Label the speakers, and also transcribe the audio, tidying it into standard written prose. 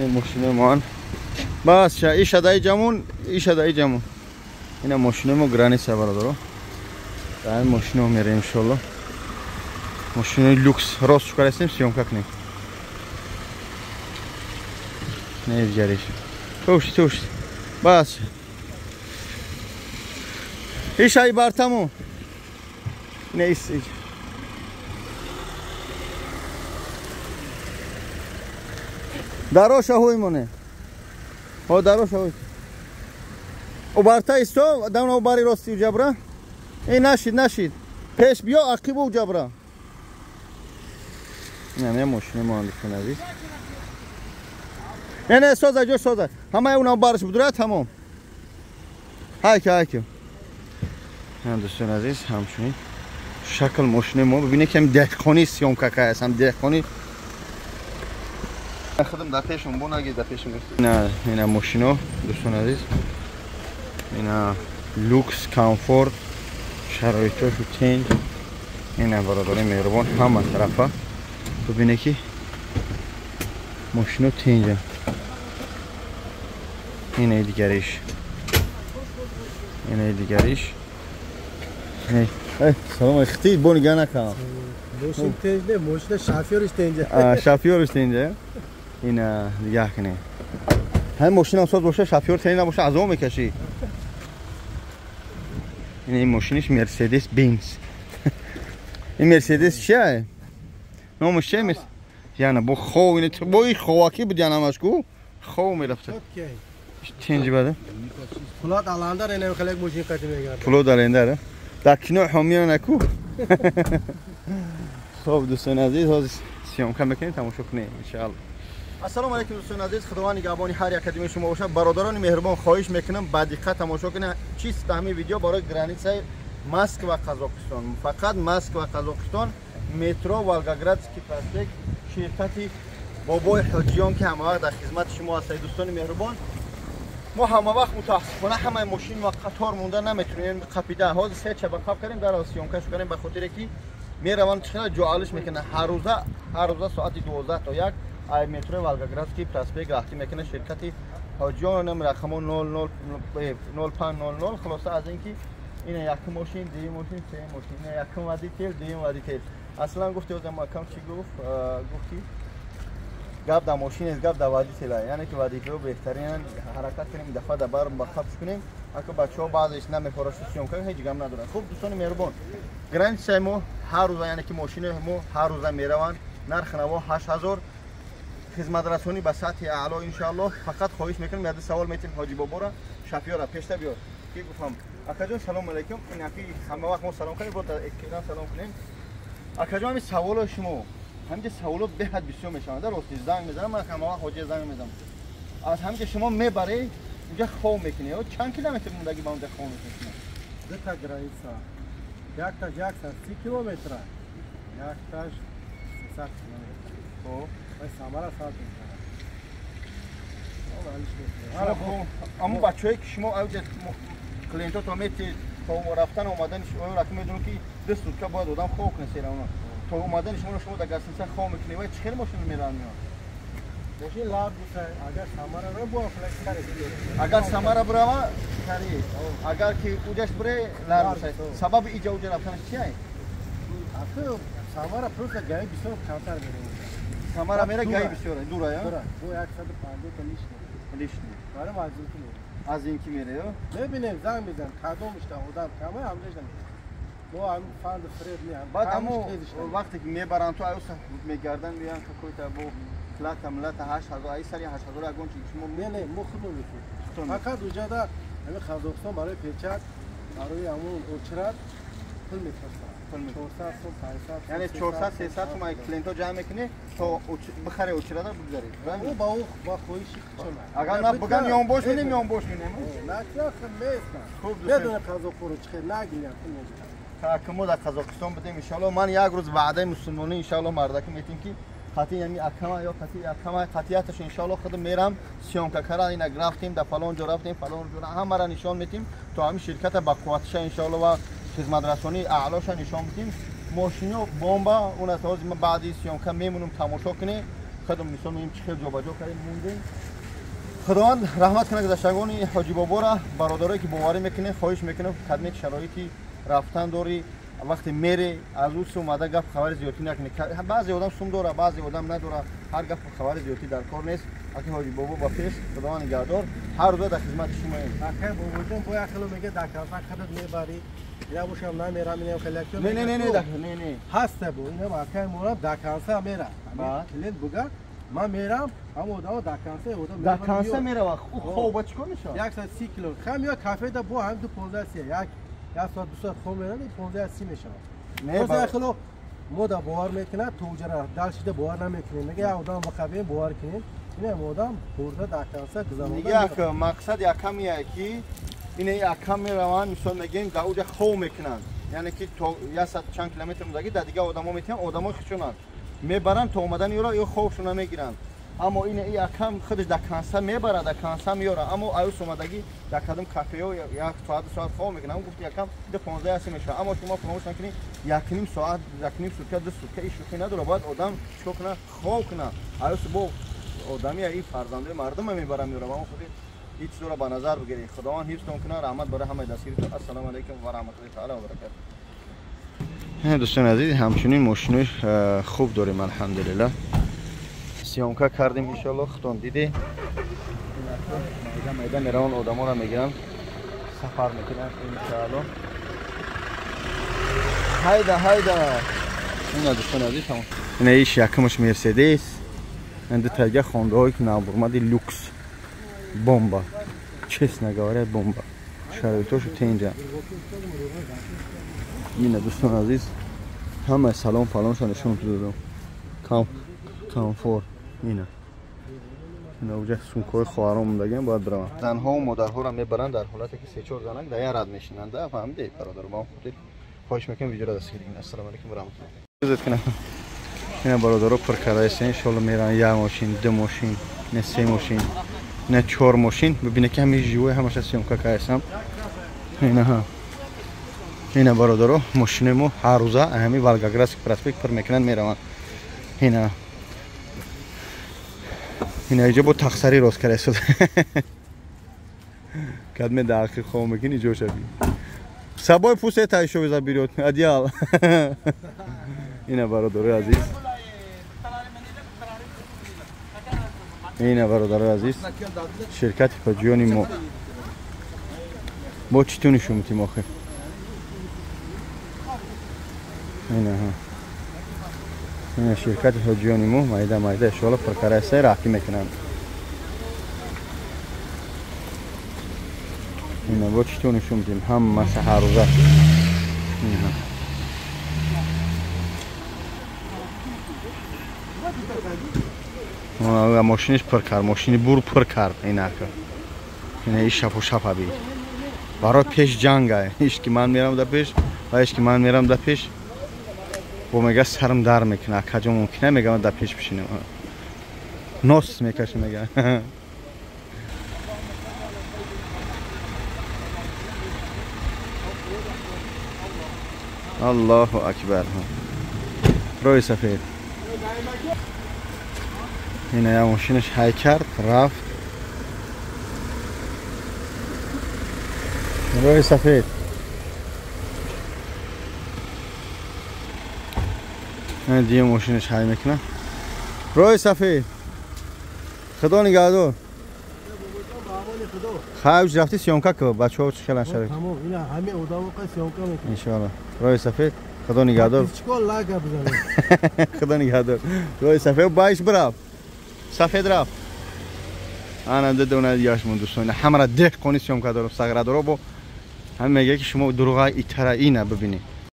Speaker 1: Ин мошинои моан. Бас ша иша дай ҷамун, иша дай ҷамун. Ина мошинои мо граница бародаро. Дар мошино мерем иншоалло. Мошинои люкс рост шукарастем съёмка кунем. Не дигариш. Тушти, тушти. Бас. Ишай бартаму. Не ис. Дароша ҳуй моне. О дароша ҳуй. О барта исто, давна бари рости ҷабра. Э нашид, нашид. Пеш биё ақибу ҷабра. Не, не мошина мо дӯстони азиз. Не, не, соза, ҷо соза. Ҳамаи унам барш будура тамом. Ҳайка, ҳайка. Дӯстони азиз, ҳамчунин шакл мошинаи мо бибинед ки ҳам деҳқонӣ съёмка кардааст, ҳам деҳқонӣ. Худам дар пешам бо нагир дар пешам. Ина, ина мошино, дӯстони азиз. Ина люкс, комфорт, шароитошу тенҷ. Ина бародари меҳрубон ҳама тарафа бибинед ки мошино тенҷа. Ина дигариш. Ина дигариш. Салом алейкум. Бо нигоҳ накардам.
Speaker 2: Мошин тенҷ не, мошина шофёриш тенҷа.
Speaker 1: Шофёриш тенҷа. Ина нигоҳ кунед. Ҳамин мошинам соз боша, шофёр тенҷ набоша, азоб мекашӣ. Ина ин мошиниш Мерседес Бенз. Ин Мерседес чия? Номаш чия? Яна бо хов, ина бо ин ховакӣ буд яна ҳамаш ку? Хов мерафта. Тенҷ бада.
Speaker 2: Пулот аландар ина хеле мошин қати мегардад.
Speaker 1: Пулот аландар. Дар кино ҳомиён наку. Хоб дӯстони азиз, ҳозир съёмка мекунем, тамошо кунем иншаалло. Ассалому алайкум дӯстони азиз, худованд нигаҳбони ҳар як кадоми шумо бошад. Бародарони меҳрубон, хоҳиш мекунам ба диққат тамошо кунед. Чист ҳамин видео барои границаи Москва Қазоқистон. Фақат Москва Қазоқистон, метро Волгоградский проспект, ширкати бобои ҳоҷиён ки ҳама вақт дар хизмати шумо ҳастед дӯстони меҳрубон. Мо ҳама вақт мутаассифона ҳамаи мошин ва қатор монда наметавонем қапида. Ҳозир се чаба қап кардем, дар съёмкаш кардем ба хотире ки мераванд хеле ҷоалиш мекунанд. Ҳар рӯза соати 12 то 1 ай метрои Волгоградский проспект раҳтӣ мекунад ширкати ҳоҷиён, рақамо 000500. Хулоса аз ин ки ина якум мошин, дуюм мошин, сеюм мошин, ина якум водитель, дуюм водитель. Аслан гуфти озам акам чӣ гуфт? Гуфти гап дар мошин нест, гап дар водителя. Яъне ки водителҳо беҳтаринанд. Ҳаракат кунем, ин дафъа дар бар ба қабш кунем. Ака бачаҳо баъзеш намефорашу съёмка, ҳеҷ гап надоранд. Хуб дӯстони меҳрубон, границаи мо ҳар рӯза, яъне ки мошини мо ҳар рӯза мераванд. Нархи наво 8000, хизматрасонӣ ба сатҳи аъло иншааллоҳ. Фақат хоҳиш мекунем, яде савол метем ҳоҷи бобора, шафиёра пешта биёр. Ки гуфтам акаҷон салом алайкум. Ин аки ҳама вақт мо салом кардем, бо экран салом кунем. Акаҷон, ҳамин саволои шумо ҳаминҷа саволот беҳад бисёр мешаванд. Рости занг мезанам, ман ҳама вақт ҳоҷия занг мезанам. Аз ҳаминҷа шумо мебаред, унҷа хов мекунед. Чанд километр мондагӣ ба унҷа хов мекунед?
Speaker 2: Дута граница. Якташ 130 километра, якташ 300 километр.
Speaker 1: Хоб.
Speaker 2: Вай Самара сад мекунад.
Speaker 1: Аммо бачаҳое ки шумо авҷа клиентотон метиҳед то рафтан омадани шумо, раки медонам ки 2 сутка бояд одам хов кунад серавно. То омадани шуморо шумо дар гостиница хов мекунед. Вай чӣ хел мошин мераванд меояд?
Speaker 2: Мошин лаб буса, агар Самара ро бо флекс кари.
Speaker 1: Агар Самара брава кари, агар ки уҷаш буре лар буса. Сабаби иҷа уҷа рафтанаш чия?
Speaker 2: Ахы Самара просто гаи бисёр камтар меравад.
Speaker 1: Самара мера гаи бисёр, дура я?
Speaker 2: Дура. Бо 150 та лишний.
Speaker 1: Лишний.
Speaker 2: Барам аз ин ки мере.
Speaker 1: Аз ин ки мере, ё?
Speaker 2: Мебинем, занг мезанем, кадомишта одам кама, ҳамҷашда мере. Мо ҳам фанд фред не ҳам.
Speaker 1: Баъд амо вақте ки мебаранд то аюса мегарданд, меянд какой-то бо плата млата 8000, ай сари 8000 ягон чи шумо
Speaker 2: не, не, мо худмон мекунем. Фақат уҷада ҳамин Қазоқистон барои печат, барои ҳамон очрат пул мефиристанд. 400 сом, 500 сом.
Speaker 1: Яъне 400 300 сом ай клиентҳо ҷамъ мекунӣ то бихаре очрата бигзарӣ.
Speaker 2: Ӯ ба ӯ ба хоҳиши худшон.
Speaker 1: Агар на биган ёнбош минем, ёнбош минем.
Speaker 2: На, местан.
Speaker 1: Хуб
Speaker 2: медонӣ қазоқҳоро чӣ хел нагирям пул мегиранд.
Speaker 1: Так мо дар Қазоқистон будем иншааллоҳ. Ман як рӯз ваъдаи мусулмонӣ иншааллоҳ мардака метем ки қатъи ями акама ё қатъи акама қатъияташ иншааллоҳ худам мерам съёмка кара. Ина рафтем дар фалон ҷо, рафтем фалон ҷо, ҳамаро нишон метем то ҳамин ширката ба қувватиша иншааллоҳ ва хизматрасонии аълоша нишон бидем. Мошино бомба, он аз ҳозир ман баъди съёмка мемонам тамошо кунем. кардам, мисол мегӯем, чӣ хел ҷобаҷо кардем, мондем. Худованд раҳмат кунад гузаштагони Ҳоҷи Бобора, бародарое ки боварӣ мекунед, хоҳиш мекунам, кадме ки шароити рафтан дорӣ, вақте мере аз ӯ омада гап хабари зиёдӣ накунӣ. Баъзе одам сум дора, баъзе одам надора, ҳар гап хабари зиёдӣ дар кор нест. Аки Ҳоҷи Бобо ба пеш, Худованд нигаҳдор, ҳар рӯза дар хизмати шумоем.
Speaker 2: Акай Бобоҷон, бо як хело мега дар конса худат мебарӣ, ина бошам намерам, инам хеле як
Speaker 1: не не не не не
Speaker 2: ҳаста бо инам акай морам дар конса мера. Клиент буга ман мерам, ҳама одамо дар конса одам
Speaker 1: дар конса мерава. Хоб ба чикор мешавад?
Speaker 2: 130 кило. Хам ё кафе да бо ҳам 2.15 як як соат ду соат хоб мерам, 15 мешавад. Не ба хело мо да бовар мекунад, то уҷара далшида бовар намекунем. Мега як одам бақабем бовар кунем. Инам одам бурда дар конса гузаронда.
Speaker 1: Як мақсад якамия ки ина якам мераванд, мисол мегем, дар уҷа хоб мекунанд. Яъне ки то як сад чанд километр мудаги дар дигар одамо метиҳанд, одамо хичонанд. Мебаранд то омадани ёро ё хобшона мегиранд. Аммо ина якам худаш дар конса мебарад, дар конса меёрад. Аммо аюс омадагӣ дар кадом кафеҳо як соат ду соат хоб мекунад. Ҳам гуфт якам 15 мешавад. Аммо шумо фаромӯш накунед, 1.5 соат, 1.5 сутка, 2 сутка ин шӯхӣ надорад. Бояд одам чикор кунад? Хоб кунад. Аюс бо одами ин фарзандои мардума мебарад меёрад. Аммо худи ин чизро ба назар бигиред. Худованд ҳифзтон кунад. Раҳмат барои ҳамаи дастгиритон. Ассалому алайкум ва раҳматуллоҳи таъала ва баракатуҳ. Дӯстони азиз, ҳамчунин мошинои хуб дорем, алҳамдулиллаҳ. Съёмка кардем, иншоаллоҳ худтон диде. Майда майда мераванд, одаморо мегиранд, сафар мекунанд иншоаллоҳ. Ҳайда ҳайда. Ина дӯстони азиз, тамом. Ина иш якумаш Мерседес, ин ду тайга хондаҳое ки навбурмади люкс. Бомба. Честно говоря, бомба. Шароитошо тенҷа. Ина дӯстони азиз, ҳама салон фалонша нишон додам. Комфорт. Ина. Ина уҷа сумкаҳои хоҳарон мондагиам бояд бираванд. Занҳо модарҳоро мебаранд дар ҳолате ки 3-4 занак дар як рад мешинанд. Фаҳмидед бародар, ба он хотир хоҳиш мекунам видеоро дастгирӣ кунед. Ассалому алайкум ва раҳматуллоҳ. Ина бародаро пур кардаистен, иншоалло мераванд як мошин, ду мошин, не се мошин, не чор мошин. Бибинед ки ҳамаи живои ҳамаша съёмка кардаистам. Ина ҳа. Ина бародаро, мошинои мо ҳар рӯза ҳамин Волгоградский проспект пур мекунанд, мераванд. Ина ина иҷо бо тахсари рост карда. Кадме дар ахир хоб мекунӣ ҷо шави. Сабой пусть это ещё заберёт. Одеяло. Ина бародарои азиз. Ина бародарои азиз. Ширкати ҳоҷиёни мо. Бо чӣ ту нишон медиҳем охир? Ина ҳа. Ина ширкати ҳоҷиёни мо майда майда иншоалло пуркарайсай раҳкӣ мекунанд. Ина бо чӣ ту нишон медиҳем? Ҳамаша ҳар рӯза. Ина. Мошиниш пур кард, мошини бур пур кард. Ина ина иш шапу шапа би. Барои пеш ҷанга. Иш ки ман мерам да пеш ва иш ки ман мерам да пеш. Бо мега сарм дар мекунад, акаҷо мумкина мега ман дар пеш бишинам. Нос мекашам мега. Аллоҳу акбар. Роҳи сафед. Ина я мошинаш ҳай кард, рафт. Роҳи сафед. Дигар мошинаш ҳай мекунад. Роҳи сафед. Худо нигаҳдор. Хайр, рафти съёмка ку, бачаҳо чӣ хелан шароит.
Speaker 2: Тамом, ина ҳамаи одамо қа съёмка мекунад.
Speaker 1: Иншоаллоҳ. Роҳи сафед, Худо нигаҳдор.
Speaker 2: Чикор лага бизанед.
Speaker 1: Худо нигаҳдор. Роҳи сафед баиш бирав. Сафед рафт. Ана дона дигараш мон дӯстон. Ҳамаро деҳқони съёмка дорам, сағрадоро бо ҳам мегӯяд ки шумо дурӯға итара ина бибинед.